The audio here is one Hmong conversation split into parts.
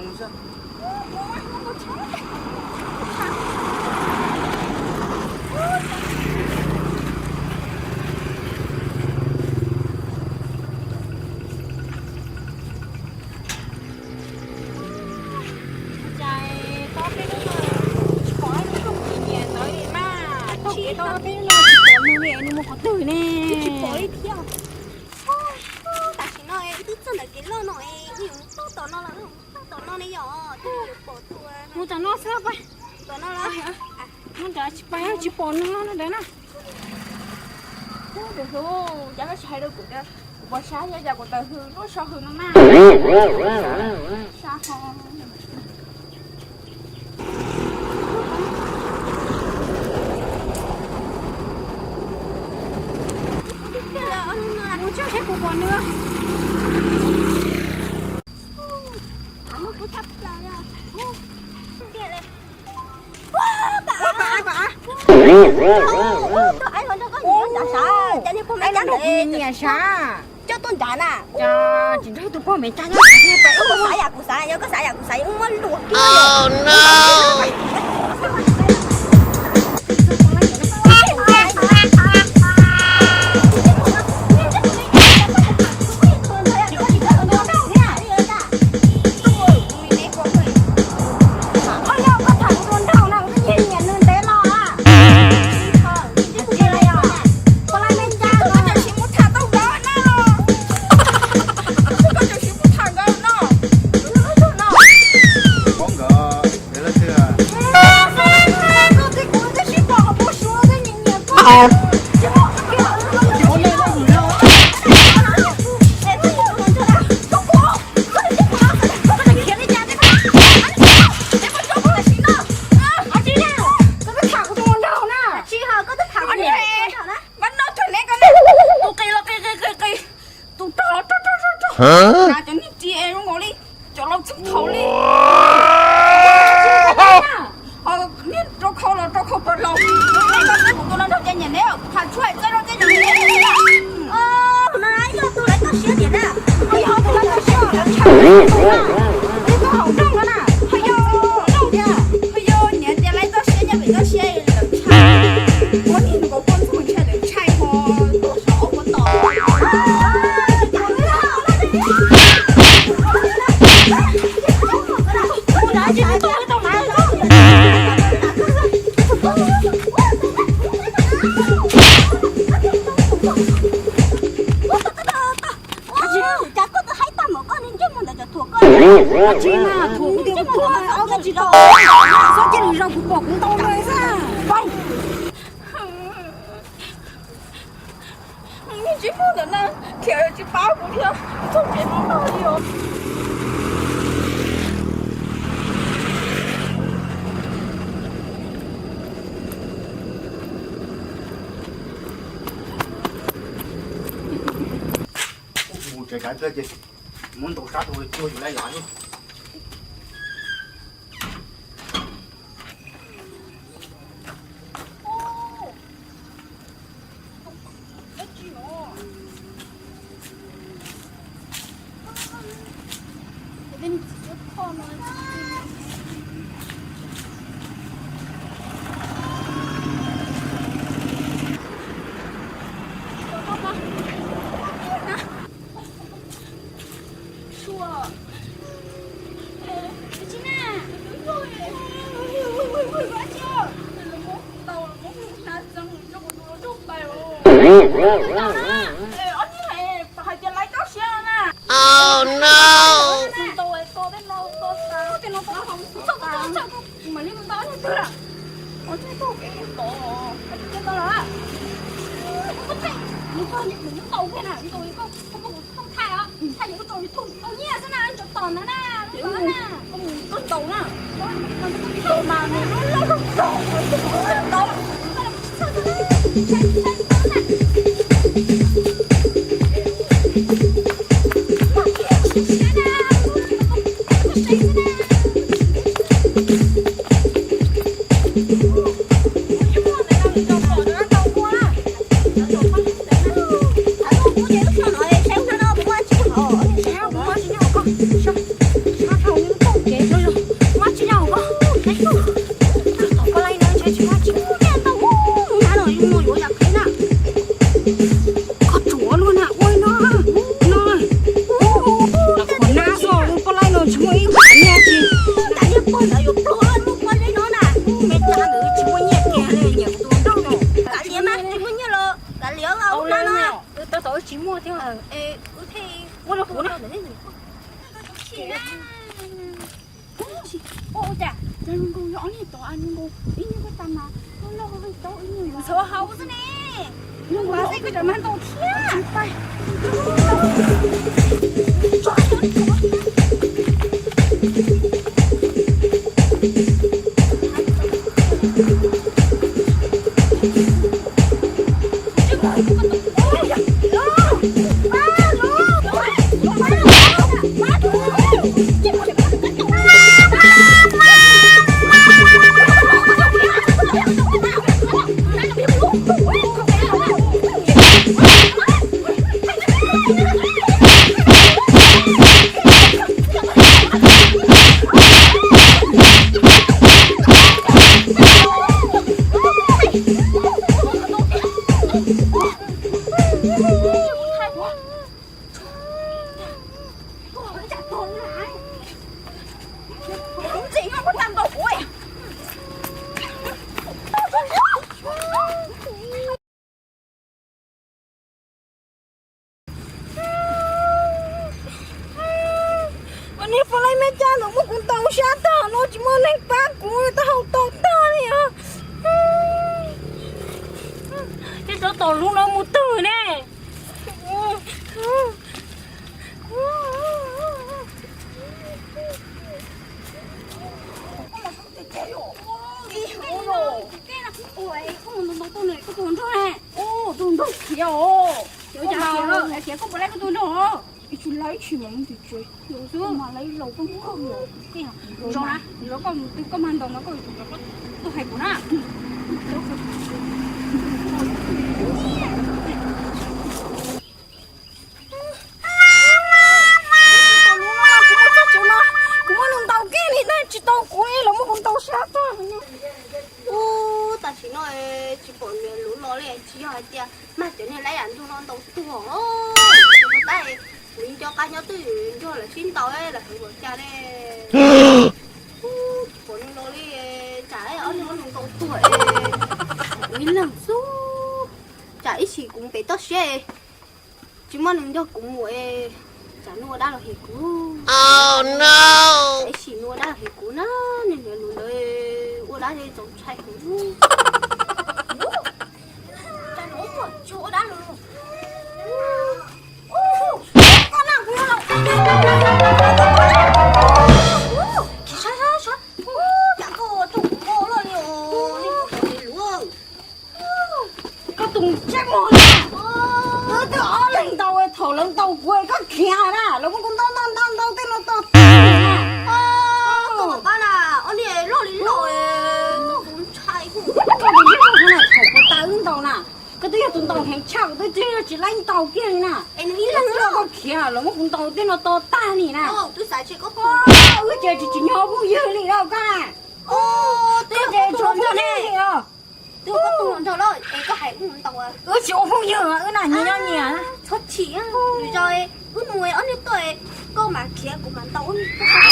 Cas tau peb lub no tsis pom ib lub rooj nyias nyias ntawd mas, tau kev tau peb lub no tsis pom nws li, nws mus qhov twg ne? Tsis pom li thiab. Tam sim no wb twb txog ntawm kev loj no es wb yuav mus txog tom no los, txog tom no ne yom, twb yuav pom tus. Mus tom no xwb pa. Tom no los. Mus tom tsis pom, tsis pom nws no ntawd na. Ub, tus hlub, cas koj tsis hais rau kuv tias kuv pom sab thiab, cas kuv tawm hws lub so hws no na. Sab ho. Mus tso saib kuv pom nws. Coj tuaj nrad na. Tsis nrog tus pog me cab nyob. Kuv xav yam kuv xav, yog koj xav yam kuv xav, muab luag kiag. Tus rog rog rog rog rog. Cov niag ris es zoo nkaus li cov laus txheej thaum li. Ho niag rau khau los rau khau pawg laus. Kuv tus no nrog cov niam neb tham tshuaj txawj rau tej niam neb. Tus no yog tus lawv toj siab tiag na. Yog tus lawv toj siab, koj haum rooj no na. Ho yog rooj tiag, ho yog niam tias lawv toj siab nyob pem toj siab lawv ntshai. Ua niag nkaus poj ntxoog ntshai lawv ntshai ho. Cas koj twb haib tag mom koj ntsej muag ntawd cov thuam koj. Tsis mas thuam kuv tias kuv thuam ob koj tsis tau. Txhob cia lwm zaus kuv pom kuv ntaus nws xwb. Ntsej muag ntawm na, khiav tsis pab kuv thiab, txog kev no no li os. Mus tsev kav kawg ces muab ntaus sab rau cuag yus laj yam xwb. Kuv mam li mus tau tus twg lawm. Ua tsaug tau kev tod, tsis tau lawm. Kuv thaij, kuv thaij, kuv thaij, kuv thaij, kuv thaij os, thaij yus ua tsaug YouTube tau nyiaj xwb na, tsaug tom ntawd na, tsaug tom na. Koj ntaus na, koj ntaus mas nws loj loj zog, koj ntaus. Muab rau kuv na. Ua cas? Ib nyuag ko tas mas, ntxhov hauv xwb ne. Ntxhov xwb koj tseem mag ntaus thiab. Ua niag Fo Laib, mej cab ntawm muab kuv ntaus sab tag no tsis muaj neeg pab kuv, taub hau to tag li os. Tej zaub tom lub no mus twg ne? Tus nraug khiav os. Khiav koj puas laib koj tus nraug? Ib tsis laib tshis mas mus tim tsev, mas laib laus koj kawg los. Zoo na, koj mus twg koj mag ntaus mas koj yuav tsum rov qab tuaj hais kuv na. Kuv muab nws ntaus kiag li na, tsis tau kuv los muab kuv ntaus sab tag. Ub, tam sim no tsis pom nws lub no li, tsis yog hais tias mag cov niag laib yam ntuj no ntaus tuag los. Tab kuv nco qab nyob twj ywm nrog lawv sib ntaus lawv hwv npaum cas ne. Ub, tsis pom nws los li, tsam ob niag muab nws ntaus tuag es kuv ib leeg xwb. Tsam ib sim kuv mus pem toj siab, tsis muaj neeg nrog kuv mus es tsam nws ua dab los hem kuv. Ib sim nws ua dab los hem kuv na, niag niam lus ntawd ua dab txaus ntshai kuv. Cas nws ua dab los. Koj na kuv yog los. Cas koj tso kuv loj loj li os, niag niam lus. Koj tus ntsej muag na. Wb twb ob leeg ntaus, thaum lawv ntaus kuv koj khiav na, lawv muab kuv ntaus ntaus ntaus ntaus tej no to tag na. Koj pom qab na, ob niag loj li loj, kuv ntshai. Koj tus ntsej muag na, thaum kuv tas wb ntaus na, koj twb yog tus ntaus heev tshaj, kuv twb tsis laib ntaus kiag li na. Es nws ib leeg loj koj khiav, lawv muab kuv ntaus tej no to tag li na. Wb ces tsis tsim nyog phooj ywg li lauj koj na. Koj ces tsis ua phooj ywg li os. Twb ua koj tus hluas nraug lawm es koj hais wb mus ntaus. Wb tsis ua phooj ywg, wb na nyias nyob nyias. Txhob chim, lwm zaus wb mus ob niag tuaj, koj mam khiav kuv mam ntaus wb.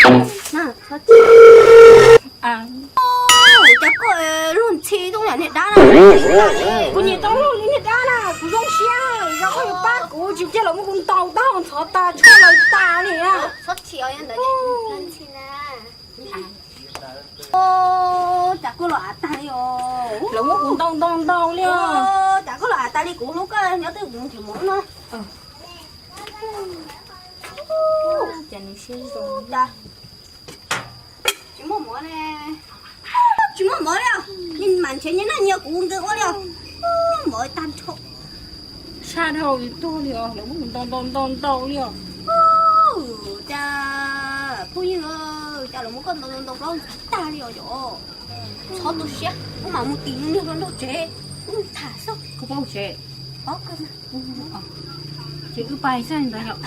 Txhob chim. Cas koj luag ntxhi zoo yam niag dab na. Kuv nyiam tau luag li niag dab na, kuv zoo siab, yog koj yuav pab kuv tsis cia lawv muab kuv ntaus tag ntxhov tas tshaj lawv tas li na. Txhob chim os, yog ntawd ntxhi na. Cas koj los av tag li os. Lawv muab kuv ntaus ntaus ntaus li os. Cas koj los av tag li, kuv hlub koj nyob twj ywm kuv mus nrhiav mov no. Cas nws siab zoo. Tsis muaj mov ne. Tsis muaj mov li os. Nyias mam nrhiav nyias noj nyias, kuv nkawd ua li os. Mov tag nrho. Sab dhau li tuag li os, lawv muab kuv ntaus ntaus ntaus ntaus li os. Cas phooj ywg, cas lawv muab koj ntaus ntaus ntaus plaub tag li os yom. Txhob tu siab, wb mam mus tim niag hluas nraug tsev, wb tham xwb. Koj paub tsev? Paub kawg. Ces wb pais xwb ntawd yom.